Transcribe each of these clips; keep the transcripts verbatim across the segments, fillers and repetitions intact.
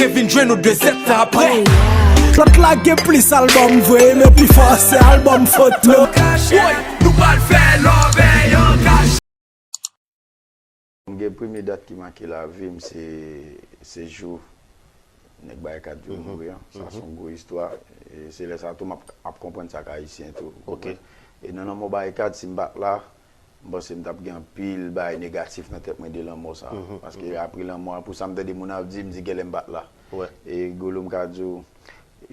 Vin jwenn nou de zèt apre. Lòt la gen plis albòm vre, men pi fò se albòm foto. Woy, nou pral fè love an kache. M gen premye dat ki make lavi m, se, se jou nèg Barikad yo mouri an. Sa se yon gwo istwa. E se lè sa tou m ap, ap konprann sa k ayisyen tou. Ok. E nan lanmò Barikad, si m pa t la, m panse m t ap gen anpil bagay negatif nan tèt mwen de lanmò sa. Paske apre lanmò a, pou sa m tande moun ap di, m di genlè m pa t la. E Golo, m ka di w,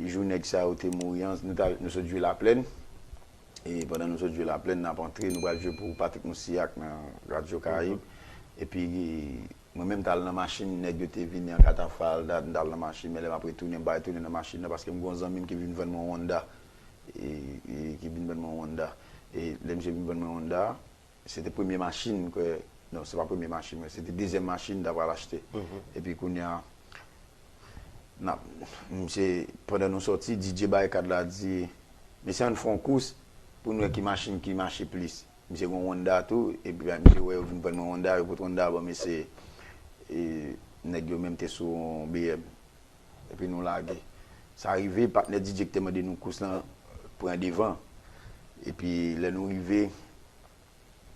jou nèg sa yo te mouri an, nou t al, nou sot jwe Laplèn. E pandan nou sot jwe Laplèn, n ap antre, nou pral jwe pou Patrick Moussilhac nan Radyo Karayib. Epi, mwen menm, m t al nan machin, nèg yo te vini an katafal, dat, m t al nan machin, men lè m ap retounen, m pa retounen nan machin nan, paske m gen yon zanmi m ki vin vann mwen yon Honda. E, e ki vin vann mwen yon Honda. E lè misye vin vann mwen yon Honda, se te premye machin ke, non, se pa premye machin, men se te dezyèm machin m ta pral achte. Epi kounye a, n ap, misye, pandan nou sòti, D J Barikad la di, "Mesye, ann fè yon kous pou n wè ki machin ki mache plis." Misye gen yon Honda tou, epi misye wè yo vin vann mwen Honda, yo pote Honda ban mesye, e nèg yo menm te sou yon B M. Epi nou lage. Sa rive, patnè D J ki te mande nou kous lan pran devan. Epi lè nou rive,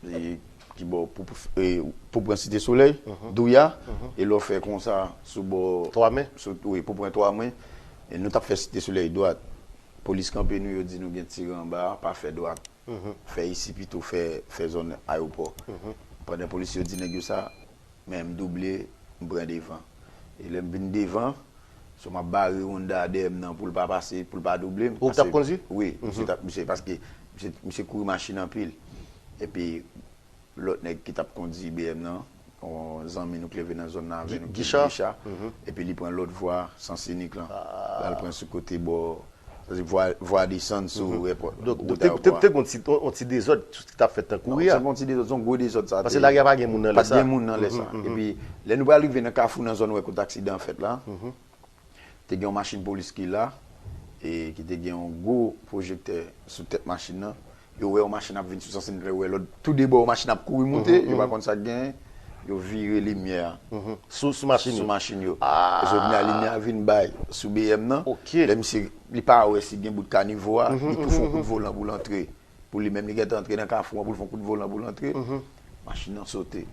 e, ki bò, pou, pou, e, pou pran Site Solèy, Douya, e lè w fè konsa sou bò Twa Men, sou, wi, pou pran Twa Men, e nou t ap fè Site Solèy dwat. Polis kanpe nou, yo di nou gen tire anba a, pa fè dwat. Fè isi pito, fè, fè zòn ayewopò. Pandan polis yo di nèg yo sa, men m double, m pran devan. E lè m vin devan, so m ap bare Honda dèyè m nan pou l pa pase, pou l pa double m. Ou t ap kondwi? Wi, misye t ap, misye, paske misye, misye kouri machin anpil. Epi lòt nèg ki t ap kondwi B M nan, yon zanmi nou k leve nan zòn nan avè nou, ki Gicha. Epi li pran lòt vwa Sans Unique lan. L al pran sou kote bò, sa se vwa, vwa desann sou rèpò, donk, wout te, te, ayewopò a. Te gen yon ti, yon, yon ti dezòd ki t ap fèt nan kouri a. Non, se pa yon ti dezòd, se yon gwo dezòd sa. Paske lari a pa gen moun nan lè sa. Pa t gen moun nan lè sa. Epi lè nou pral rive nan kafou, nan zòn wè kote aksidan an fèt la, te gen yon machin polis ki la, e ki te gen yon gwo pwojektè sou tèt machin nan. Yo wè yon machin ap vin sou Sans Unique, yo wè lòt, tou de bò yon machin ap kouri moute, yo pa konn sa k genyen, yo vire limyè a. Sou, sou machin yo? Sou machin yo. E so kounye a limyè a vin bay sou B M nan. Lè misye, li pa wè si gen bout kanivo a, li tou fè yon kout volan pou l antre. Pou li menm, li gentan antre nan kafou an, pou l fè yon kout volan pou l antre. Machin nan sote.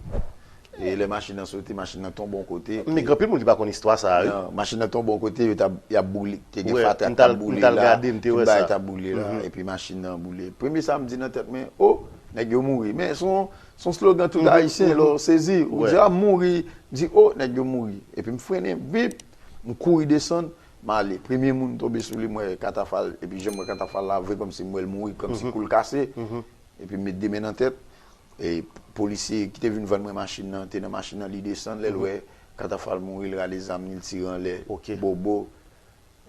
E lè machin nan sote, machin nan tonbe yon kote. Men gen anpil moun ki pa konn istwa sa a, wi. Non, machin nan tonbe yon kote, yo t ap, y ap boule, te gen fatra k t ap boule la, tout bagay t ap boule la, epi machin nan boule. Premye sa m di nan tèt mwen, "O, nèg yo mouri." Men se yon, se yon slogan tout Ayisyen, lè w sezi, ou di, "A, mouri." M di, "O, nèg yo mouri." Epi m frennen, bip, m kouri desann, m ale. Premye moun m tonbe sou li, m wè katafal, epi jan m wè katafal la, vre kòmsi m wè l mouri, kòmsi kou l kase. Epi m met de men nan tèt. E polisye ki te vin vann mwen machin nan, te nan machin nan, li desann, lè l wè katafal mouri, l rale zam li, l tire anlè, bobo.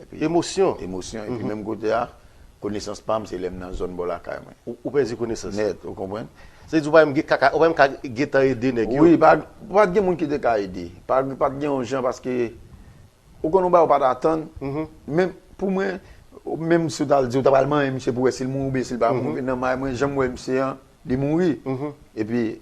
Epi emosyon. Emosyon. Epi menm kote a, konesans pa m, se lè m nan zòn bò lakay mwen. Ou, ou pèdi konesans? Nèt, ou konprann? Se di ou pa menm gen kaka, ou pa menm ka gentan ede nèg yo? Wi, pa, pa t gen moun ki te ka ede. Pa, pa t gen yon jan, paske ou konn yon bagay ou pa t atann. Men pou mwen, menm si w t al di w ta pral manyen misye pou wè si l mouri oubyen si l pa mouri, nan may mwen, jan m wè misye an, li mouri. Epi,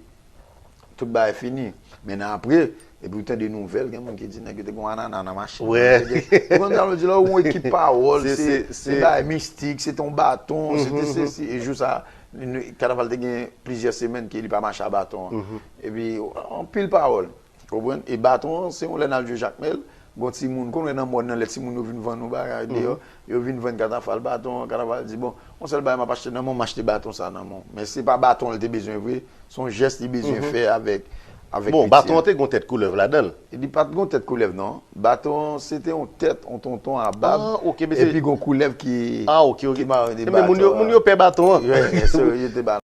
tout bagay fini. Men nan apre, epi ou tande nouvèl, gen moun ki di nèg yo te gen yon anana nan machin nan. Ou konn sa m vle di la, yon ekip pawòl, se, se bagay mistik, se te yon baton, se te sesi. E jou sa, kanaval te gen plizyè semèn ke li pa mache a baton an. Epi, anpil pawòl. Konprann? E baton an, se yon lè n al jwe Jakmèl, gon timoun, konn wè nan mòn nan, lè timoun yo vin vann yon bagay deyò, yo vin vann katafal baton an, katafal di, "Bon, yon sèl bagay m ap achte nan men w, m achte baton sa nan men w." Men se pa baton an l te bezwen vre, se yon jès li bezwen fè avèk, avèk piti an. Bon, baton an te gon tèt koulèv ladan l? Li pa t gon tèt koulèv, non. Baton an, se te yon tèt, yon tonton a bab, epi gon koulèv ki, ki mare de baton an. Moun yo, moun yo pè baton an. Wi, se, yo te ba